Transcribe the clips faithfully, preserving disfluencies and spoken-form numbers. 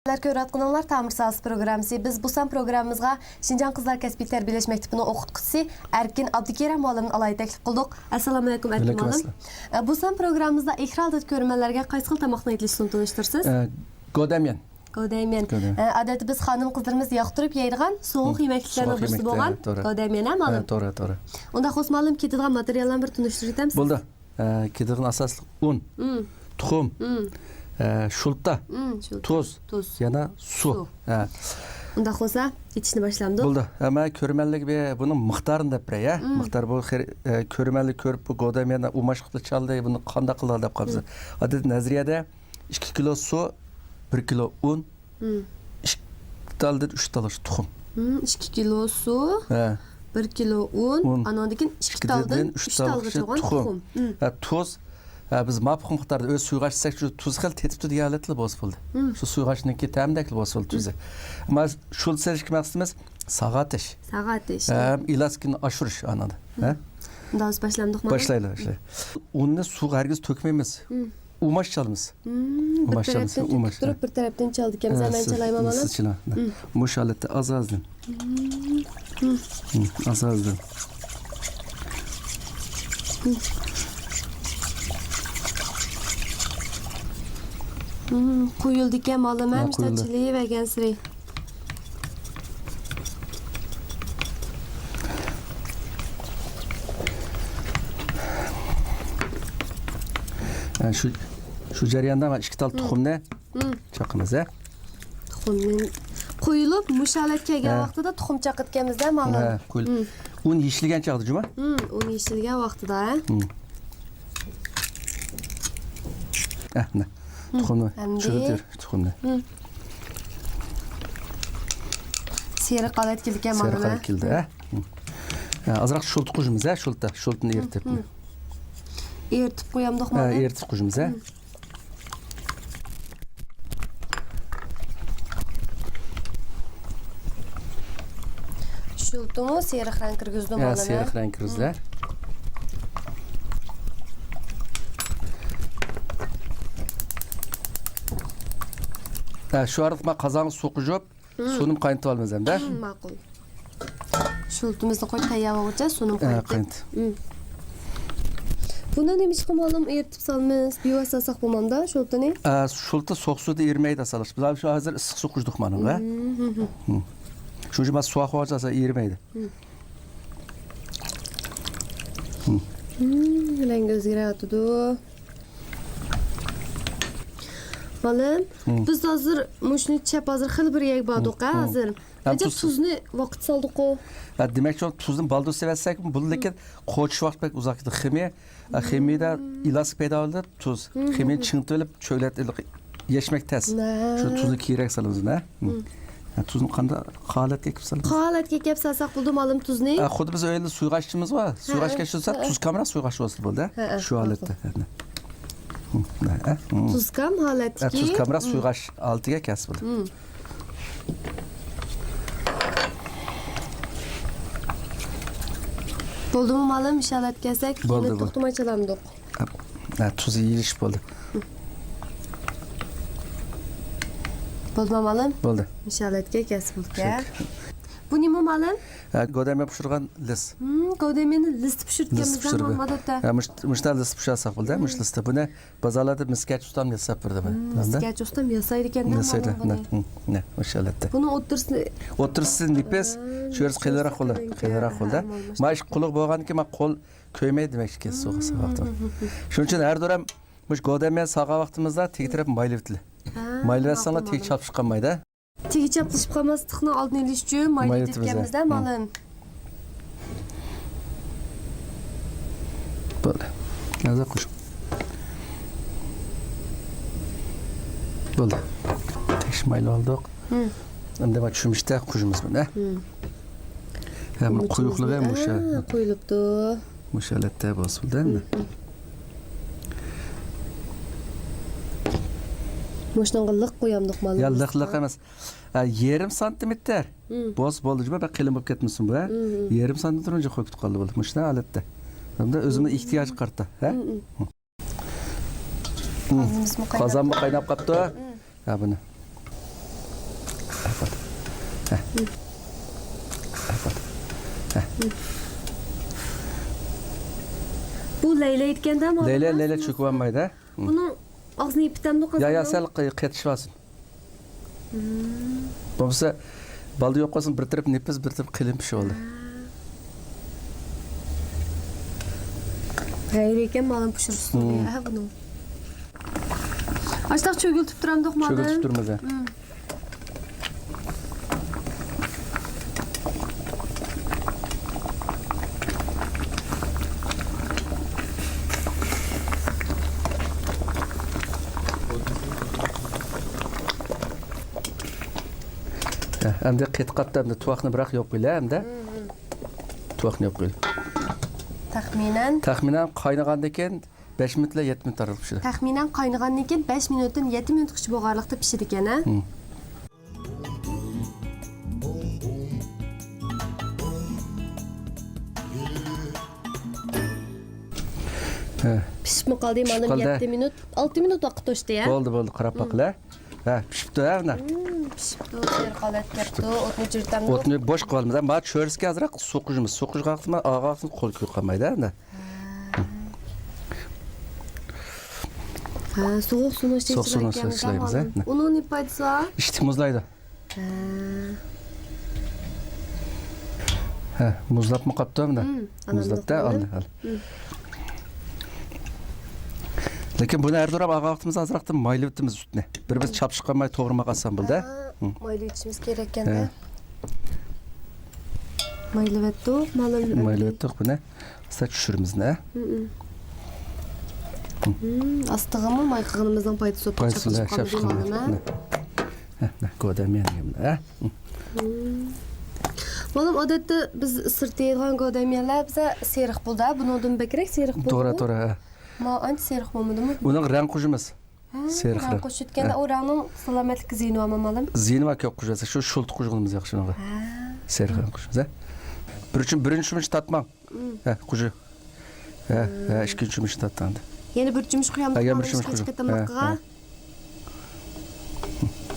سىلەر كۆرۈۋاتقىنىڭلار تامىر ساھەسى پروگراممىسى. بىز بۇ سان پروگراممىمىزغا شىنجاڭ قىزلار كەسپىي تەربىيەلەش مەكتىپىنىڭ ئوقۇتقۇچىسى ئەركىن ئابدۇكېرىم مۇئەللىمنى ئالاھىدە تەكلىپ قىلدۇق. ئەسسالامۇئەلەيكۇم، ئەركىن مۇئەللىم. ئە، بۇ سان پروگراممىمىزدا ئېكران ئالدىدا كۆرۈرمەنلەرگە قايسى خىل تاماقنىڭ ئېتىلىشىنى تونۇشتۇرىسىز؟ ئە، گودەميەن. گودەميەن. گودەميەن. ئە، ئادەتتە بىز خانىم قىزلىرىمىز ياقتۇرۇپ يەيدىغان سوغۇق يېمەكلىكلەرنىڭ بىرسى بولغان گودەميەن، ھە، مۇئەللىم؟ ھە، توغرا، توغرا. ئۇنداق بولسا، مۇئەللىم، كېتىدىغان ماتېرىياللارنى بىر تونۇشتۇرۇپ ئۆتەمسىز؟ بولدى. ئە، كېتىدىغان ئاساسلىق ئۇن، تۇخۇم، ئە، شۇلتا، تۇز، تۇز، يەنە سۇ. سۇ. ئە. ئۇنداق بولسا، ئېتىشنى باشلامدۇق؟ بولدى. ئە، مەن كۆرۈرمەنلەرگە بىر بۇنىڭ مىقدارىنى دەپ بېرەي، ھە؟ مىقدار بۇ خېرى-، ئە، كۆرۈرمەنلەر كۆرۈپ، بۇ گودەميەننى ئۇماش قىلىپ چالدى، بۇنى قانداق قىلىدۇ دەپ قالىسىز. ئادەتتە نەزەرىيەدە ئىككى كىلو سۇ، بىر كىلو ئۇن، ئىككى تالدىن ئۈچ تالغىچە تۇخۇم. ئىككى كىلو سۇ، ھە، بىر كىلو ئۇن، ئۇن، ئانىڭدىن كېيىن ئىككى تالدىن ئۈچ تالغىچە بولغان تۇخۇم. ھە، تۇز. ھە، بىز ماپۇق مىقداردا ئۆز سۇيغاچ دېسەك، شۇ تۇز خېلى تېتىپتۇ دېگەن ھالەتلا بولسا بولدى. شۇ سۇيغاچنىڭكى تەمىدەكلا بولسا بولدى تۇزى. ئەمما شۇ سېلىشقا مەقسىتىمىز ساغاتىش. ساغاتىش. ھەم ئېلاستىكىنى ئاشۇرۇش ئانىدا. ھە؟ ئۇنداق بولسا باشلامدۇق مانا؟ باشلايلى، باشلايلى. ئۇننى سۇغا ھەرگىز تۆكمەيمىز. ئۇماش چالىمىز. بىر تەرەپتىن تۆكۈپ تۇرۇپ، بىر تەرەپتىن چالىدىكەنمىز. ھە، مەن چالايمەن مانا. سىز چالاڭ. مۇشۇ ھالەتتە ئاز-ئازدىن. ئاز-ئازدىن. قۇيۇلدىكەن مانا، ھە، قۇيۇلدى. چىلىۋەرگەنسېرى. ھە، شۇ، شۇ جەرياندا مانا ئىككى تال تۇخۇمنى چاقىمىز، ھە؟ تۇخۇمنى قويۇلۇپ، مۇشۇ ھالەتكە كەلگەن ۋاقتىدا تۇخۇم چاقىدىكەنمىز-دە، مانا. ھە، قويۇلۇپ. ئۇن يېشىلگەن چاغدا جۇما؟ ئۇن يېشىلگەن ۋاقتىدا، ھە؟ ھە، مانا. تۇخۇمنى چۈشۈرۈپ بېرىش، تۇخۇمنى. سېرىق ھالەتكە كېلىدىكەن، مانا. سېرىق ھالەتكە كېلىدى، ھە؟ ھە، ئازراق شۇلتا قوشىمىز، ھە، شۇلتا. شۇلتىنى ئېرىتىپ. ئېرىتىپ قويامدۇق، ھە، مانا. ئېرىتىپ قوشىمىز، ھە؟ شۇلتىمۇ سېرىق رەڭ كىرگۈزدى، ھە، مانا. سېرىق رەڭ كىرگۈزدى. ھە، شۇ ئارىلىق مەن قازانغا سۇ قۇيۇپ، سۇنى قاينىتىپ ئالىمىز ئەمدى. ماقۇل. شۇلتىمىزنى قويۇپ تەييار بولغۇچە سۇنى قاينىتىپ. بۇنى نېمە ئىشقا مۇئەللىم ئېرىتىپ سالىمىز؟ بىۋاسىتە سالساق بولمامدا شۇلتىنى؟ ئە، شۇلتا سوغۇق سۇدا ئېرىمەيدۇ ئاساسلىق. بىز شۇ ھازىر ئىسسىق سۇ قۇيدۇق مانىڭغا. شۇنىڭ ئۈچۈن سۇ قويغانچە ئاساسلىق ئېرىمەيدۇ. رەڭگى ئۆزگىرىۋاتىدۇ. مۇئەللىم، بىز ھازىر مۇشۇنى چەپ ھازىر خېلى بىر يەرگە باردۇق، ھە، ھازىر. ئەجەب تۇزنى ۋاقىت سالدۇققۇ. ھە، دېمەكچى، تۇزنى بالدۇر سېلىۋەتسەك، بۇ لېكىن قوچۇش ۋاقتى بەك ئۇزاق كېتىدۇ. خىمىيە، خىمىيەدە ئېلاستىك پەيدا بولۇپ، تۇز. خىمىيەنى چىڭىتىۋېلىپ، چۆگىلەتتە يەشمەك تەس. شۇ تۇزنى كېيىنرەك سالىمىز، ھە؟ ھە، تۇزنى قانداق، قايسى ھالەتكە ئېلىپ سالىمىز؟ قايسى ھالەتكە ئېلىپ سالساق بولىدۇ، مۇئەللىم، تۇزنى؟ ھە، خۇددى بىز ئۆيدە سۇيغاچ ئىچىمىز بار. سۇيغاچ ئىچسە، تۇزكامراق سۇيغاچ بولسا بولىدۇ، ھە؟ شۇ ھالەتتە. تۇزكام ھالەتتىكى. تۇزكامراق سۇيغاچ ھالىتىگە كەلسە بولىدۇ. بولدىمۇ مۇئەللىم، ئىشارەت كەلسەك، بولدى، بولدى. توختىماي چالامدۇق. ھە، تۇزى يېيىلىش بولدى. بولدىمۇ مۇئەللىم؟ بولدى. ئىشارەتكە كەلسە بولدى. بۇ نېمە مۇئەللىم؟ ھە، گودەميەن پىشۇرغان لىس. گودەميەننى لىستە پىشۇرتكەنمىز، ھە، مۇشتا لىستە پىشۇرساق بولدى، ھە، مۇشۇلارنى لىستە. بۇنى بازارلاردا مىسكەچ ئۇستام ياساپ بېرىدۇ. مىسكەچ ئۇستام ياسايدىكەن، ياسايدۇ. مۇشۇ ھالەتتە. بۇنىڭ ئوتتۇرىسى، ئوتتۇرىسى نېپىز، شۇ يەرسى قېلىنراق بولىدۇ، قېلىنراق بولىدۇ. مانا ئىش قۇلۇق بولغاندىكىن مانا قول كۆيمەيدۇ دېمەككى، سۇغا ساۋاقتا. شۇنىڭ ئۈچۈن ھەر دائىم مۇشۇ گودەميەن سالغان ۋاقتىمىزدا تېگى تەرەپ مايلىۋېتىلى. مايلىۋەتسەڭلار تېگى چاپلىشىپ قالمايدۇ. تېگى چاپلىشىپ قالماسلىقنىڭ ئالدىنى ئېلىش ئۈچۈن مايلىۋېتىپكەنمىز-دە، مۇئەللىم. بولدى. ھازىر قوش. بولدى. تەكشى مايلىۋالدۇق. ئەمدى مانا چۆمۈچتە قوشىمىز بۇنى. ھە، بۇنى قويۇقلۇقى مۇشۇ. ھە، قويۇلۇپتۇ. مۇشۇ ھالەتتە بولسۇن، دەيمەن. مۇشۇنىڭغا لىق قويامدۇق مانا. يا، لىق، لىق ئەمەس. ھە، يېرىم سانتىمېتىر. بولسا بولدى، جۇمۇ، بەك قېلىن بولۇپ كەتمىسۇن بۇ، ھە؟ يېرىم سانتىمېتىر ئۈنچە قويۇپ قالدى بولدى. مۇشۇنداق ھالەتتە. ھەمدە ئۆزىمىزنىڭ ئېھتىياجىغا قارىتا، ھە؟ قازانمۇ قايناپ قاپتۇ. ھە، بۇنى. بۇ لەيلەيدىكەن-دە، مانا لەيلە، لەيلە چۆكۈۋالمايدۇ. بۇنىڭ ئاغزىنى يېپىتەمدۇ؟ يا، يا، سەل قېتىشىۋالسۇن. بولمىسا بالدۇر يوق قالسۇن، بىر تەرەپ نېپىز، بىر تەرەپ قېلىن پىشىۋالدى. غەيرىي ئىكەن، مالىم پىشۇرۇش ئۇسۇلى، ھە، بۇنىڭ. ئاشتاق چۆگۈلتۈپ تۇرامدۇق مالىم؟ چۆگۈلتۈپ تۇرىمىز، ھە. ھە، ئەمدى قېتىپ قاپتۇ، ئەمدى تۇۋاقنى بىراق يوق قىل، ھە، ئەمدى. تۇۋاقنى يوق قىل. تەخمىنەن؟ تەخمىنەن قاينىغاندىن كېيىن بەش مىنۇت بىلەن يەتتە مىنۇت ئارىلىقتا پىشىدۇ. تەخمىنەن قاينىغاندىن كېيىن بەش مىنۇتتىن يەتتە مىنۇتقىچە بولغانلىقتا پىشىدىكەن، ھە؟ ھە. پىشىپمۇ قالدى، مانا، يەتتە مىنۇت، ئالتە مىنۇت ۋاقىت توشتى، ھە؟ بولدى، بولدى، قاراپ باقىلە. ھە، پىشىپتۇ، ھە، مانا. پىشىپتۇ، سېرىق ھالەتكە كەپتۇ. ئوتنى ئۆچۈرۈپ تۇرامدۇ؟ ئوتنى بوش قىلىۋالىمىز. ھە، ما چۆرىسىگە ئازراق سۇ قۇيىمىز. سۇ قۇيغان ۋاقتىدا ئاغاقسىز قول كۆيۈپ قالمايدۇ، ھە، مانا. ھە، سوغۇق سۇنى سوغۇق سۇنى ئىچىدىكەن، ئىچىدىكەن، ھە. ئۇنىڭ نېمە پايدىسى بار؟ ئىشتىك مۇزلايدۇ. ھە. ھە، مۇزلاپمۇ قاپتۇ، مانا. مۇزلاپتۇ، ئالدى، ئالدى. لېكىن بۇنى ھەر دورام ئالغان ۋاقتىمىزدا ئازراقتىن مايلىۋېتىمىز سۈتنى. بىر بىز چاپچىققان ماي توغرىماق ئاسان بولدى. ھە، مايلىۋېتىشىمىز كېرەككەن. ھە. مايلىۋەتتۇق، مانا. مايلىۋەتتۇق بۇنى. سەل چۈشۈرىمىز، ھە. ئاستىغىمۇ ماي قىلغىنىمىزنىڭ پايدىسى بولۇپ چاقىلىشىپ قالمىدى، مانا. ھە، ھە، گۆدەميەن، ھە. مالىم، ئادەتتە بىز سىرتتا يەيدىغان گۆدەميەنلەر بىزە سېرىق بولىدۇ، بۇنىڭدىن بەكرەك سېرىق بولىدۇ. توغرا، توغرا، ھە. ما ئانچە سېرىق بولمىدىمۇ؟ ئۇنىڭ رەڭ قوشىمىز. ھە، سېرىق رەڭ قوشۇۋەتكەندە ئۇ رەڭنىڭ سالامەتلىككە زىيىنى بارمۇ، مالىم؟ زىيىنى بار، كۆپ قوشۇۋەتسە، شۇ شۇلتا قوشۇلغىنىمىز ياخشى ئۇنىڭغا. ھە. سېرىق رەڭ قوشىمىز، ھە. بىر چومچە، بىرىنچى چومچە تارتماڭ. ھە، قوشۇ. ھە، ھە، ئىككىنچى چومچە تارتتىڭ ئەمدى. يەنە بىر چومچە قۇيامدۇ، ھە، يەنە بىر چومچە قوشۇ. قېتىملىقىغا. ھە، ھە.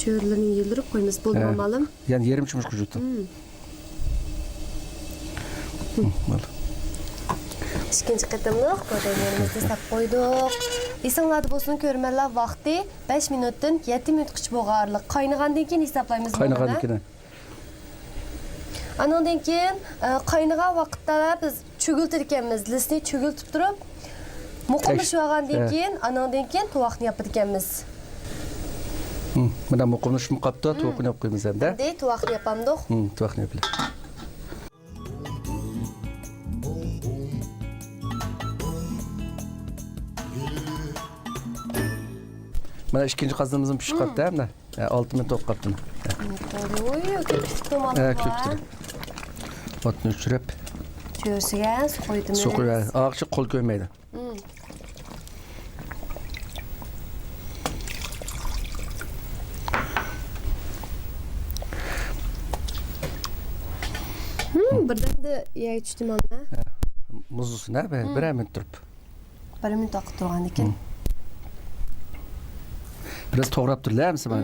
چۆرىلىرىنى يېلدۈرۈپ قويىمىز، بولدىمۇ، مالىم؟ يەنە يېرىم چومچە قوشۇۋېتىڭ. بولدى. ئىككىنچى قېتىملىق گۆدەميەنلىرىمىزنى سېلىپ قويدۇق. ئېسىڭلاردا بولسۇن، كۆرۈرمەنلەر، ۋاقتى بەش مىنۇتتىن يەتتە مىنۇتقىچە بولغانلىق. قاينىغاندىن كېيىن ھېسابلايمىز. قاينىغاندىن كېيىن. ئانىڭدىن كېيىن، ئە، قاينىغان ۋاقىتتا بىز چۆگۈلتىدىكەنمىز. لىسنى چۆگۈلتۈپ تۇرۇپ، مۇقىملىشىۋالغاندىن كېيىن، ئانىڭدىن كېيىن تۇۋاقنى ياپىدىكەنمىز. مانا مۇقىملىشىپ قاپتۇ، تۇۋىقىنى ياپقىمىز ئەمدى. ئەمدى تۇۋاقنى ياپامدۇق. تۇۋاقنى ياپىلى. مانا ئىككىنچى قازىنىمىزمۇ پىشىپ قاپتۇ، مانا. ھە، ئالتە مىنۇت بولۇپ قاپتۇ. ئوي، كۆپ پىشىپتۇ، مانا. ھە، كۆپ پىشىپتۇ. ئوتنى ئۆچۈرۈپ. چۆرىسىگە سۇ قويدىمىز. سۇ قويۇپ، ھە، ئاغىچى قول كۆيمەيدۇ. بىردەمدە يەگە چۈشتى مانا. ھە، مۇزلىسۇن، ھە، بىرەر مىنۇت تۇرۇپ. بىر مىنۇت ۋاقىت تۇرغاندىكىن. بىراز توغراپ تۇرلا، ھەممىسى بار.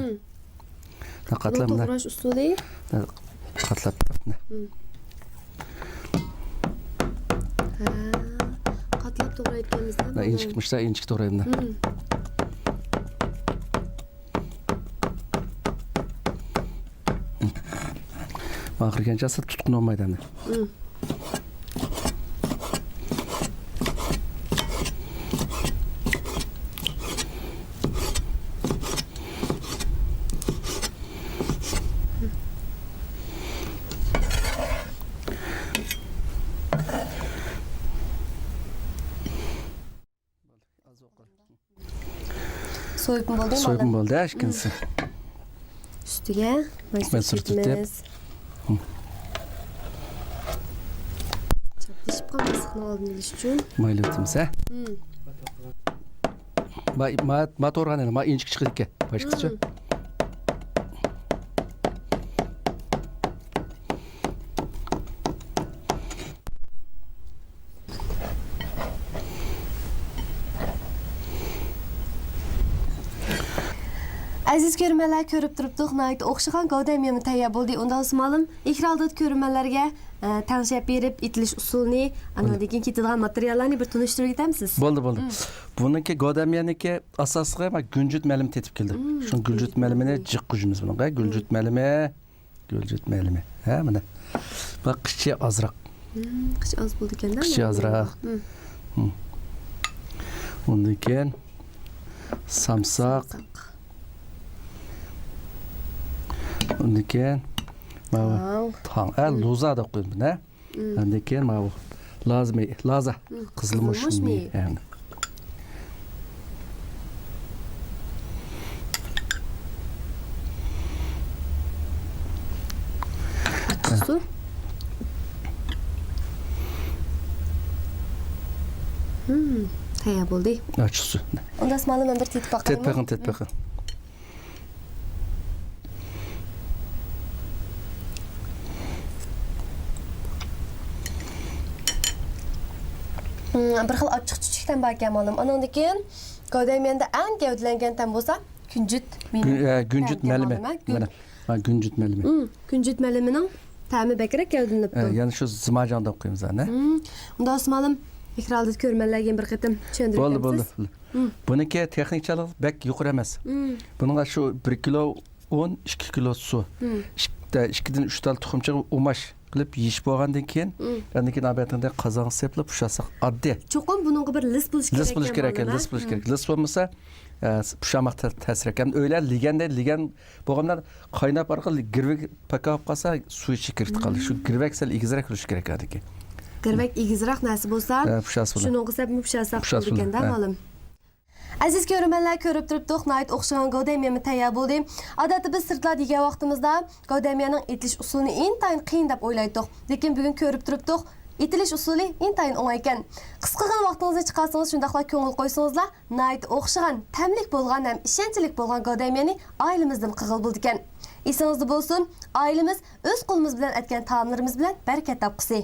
قاتلاپ، توغراش ئۇسۇلى. قاتلاپ. ھە، قاتلاپ توغرايدىكەنمىز-دە. ئىنچىكە، مۇشۇنداق ئىنچىكە توغرايمەن. ئاخىرى كەلگەنچە تۇتقۇن بولمايدۇ ئەمدى. سويۇپمۇ بولدى؟ سويۇپمۇ بولدى، ھە، ئىككىنچىسى. ئۈستىگە ماي سۈرتىمىز. چاپلىشىپ قالماسلىقنىڭ ئالدىنى ئېلىش ئۈچۈن. مايلىۋېتىمىز، ھە؟ ما، ما، ما تورغان ئەمدى، ما ئىنچىكە چىقىدىكەن. باشقىچە. ئەزىز كۆرۈرمەنلەر، كۆرۈپ تۇرۇپتۇق، ناھايىتى ئوخشىغان گەۋدە ھەميانى تەييار بولدى. ئۇنداق بولسا مالىم، ئېكران ئالدىدا كۆرۈرمەنلەرگە، ئە، تەڭشەپ بېرىپ، ئېتىلىش ئۇسۇلىنى، ئاندىن كېيىن كېتىدىغان ماتېرىياللارنى بىر تونۇشتۇرۇپ كېتەمسىز؟ بولدى، بولدى. بۇنىڭكى گەۋدە ھەميانىكى ئاساسلىقى، مانا، گۈنجۈت مەلىمى تېتىپ كەلدى. شۇ گۈنجۈت مەلىمىنى جىق قۇيىمىز بۇنىڭغا. گۈنجۈت مەلىمى. گۈلجۈت مەلىمى. ھە، مانا. بۇ قىچى ئازراق. قىچى ئاز بولىدىكەن-دە. قىچى ئازراق. ئۇندىن كېيىن سامساق. ئۇندىن كېيىن ماۋۇ تاڭ. ھە، لوزا دەپ قويدۇم بۇنى. ئۇندىن كېيىن ماۋۇ لازا مېيى، لازا. قىزىلمۇچ مېيى. ھە. ئاچچىقسۇ. ھىم، تەييار بولدى. ئاچچىقسۇ. ئۇنداق مالىم مەن بىر تېتىپ باقايمۇ؟ تېتىپ بېقىڭ، تېتىپ بېقىڭ. ھىم، بىر خىل ئاچچىق چۈچۈك تەم باركەن مالىم. ئۇنىڭدىن كېيىن گەۋدە ھەمياندا ئەڭ گەۋدىلەنگەن تەم بولسا گۈنجۈت مېيى. گۈ-، ئە، گۈنجۈت مەلىمى. مانا، گۈنجۈت مەلىمى. ھىم، گۈنجۈت مەلىمىنىڭ تەمى بەكرەك گەۋدىلىنىپتۇ. ئە، يەنە شۇ زىماجاڭ دەپ قويىمىز، ھە؟ ھىم، ئۇنداق مالىم، ئېكران ئالدىدا كۆرۈرمەنلەرگە بىر قېتىم چۈشەندۈرۈپ بەرسىز. بولدى، بولدى. بۇنىڭكى تېخنىكىچىلىق بەك يۇقىرى ئەمەس. بۇنىڭغا شۇ بىر كىلو ئۇن، ئىككى كىلو سۇ، ئىككىدىن ئۈچ تال تۇخۇمچىغا ئۇماش قىلىپ يېيىش بولغاندىن كېيىن، ئاندىن كېيىن ئەلۋەتتە قازانغا سېپىپ ئۇشلاتساق ئاددىي. چوقۇم بۇنىڭغا بىر لىس بولۇش كېرەك. لىس بولۇش كېرەك، لىس بولۇش كېرەك. لىس بولمىسا، ئە، ئۇشلاتماق تە-، تەسرەك. ئەمدى ئۆيلەر لېگەندە، لېگەن بولغاندا قايناپ بارغان گىرۋىك پاكاپ قالسا، سۇ ئىچى كىرىپ قالىدۇ. شۇ گىرۋەك سەل ئېگىزرەك بولۇشى كېرەك ئادىكى. گىرۋەك ئېگىزرەك نەرسە بولسا، شۇنىڭغا سەل ئۇشلاتساق بولىدىكەن-دە، مالىم. ئەزىز كۆرۈرمەنلەر، كۆرۈپ تۇرۇپتۇق، ناھايىتى ئوخشىغان گەۋدە ھەميانى تەييار بولدى. ئادەتتە بىز سىرتلاردا يېگەن ۋاقتىمىزدا گەۋدە ھەميانىنىڭ ئېتىلىش ئۇسۇلىنى ئىنتايىن قىيىن دەپ ئويلايتتۇق. لېكىن بۈگۈن كۆرۈپ تۇرۇپتۇق، ئېتىلىش ئۇسۇلى ئىنتايىن ئوڭاي ئىكەن. قىسقىغىنە ۋاقتىڭىزنى چىقارسىڭىز، شۇنداقلا كۆڭۈل قويسىڭىزلا، ناھايىتى ئوخشىغان، تەملىك بولغان ھەم ئىشەنچلىك بولغان گەۋدە ھەميانى ئائىلىمىزدىن قىلغىلى بولىدىكەن. ئېسىڭىزدە بولسۇن، ئائىلىمىز ئۆز قولىمىز بىلەن ئەتكەن تائاملىرىمىز بىلەن بەرىكەت تاپقۇسى.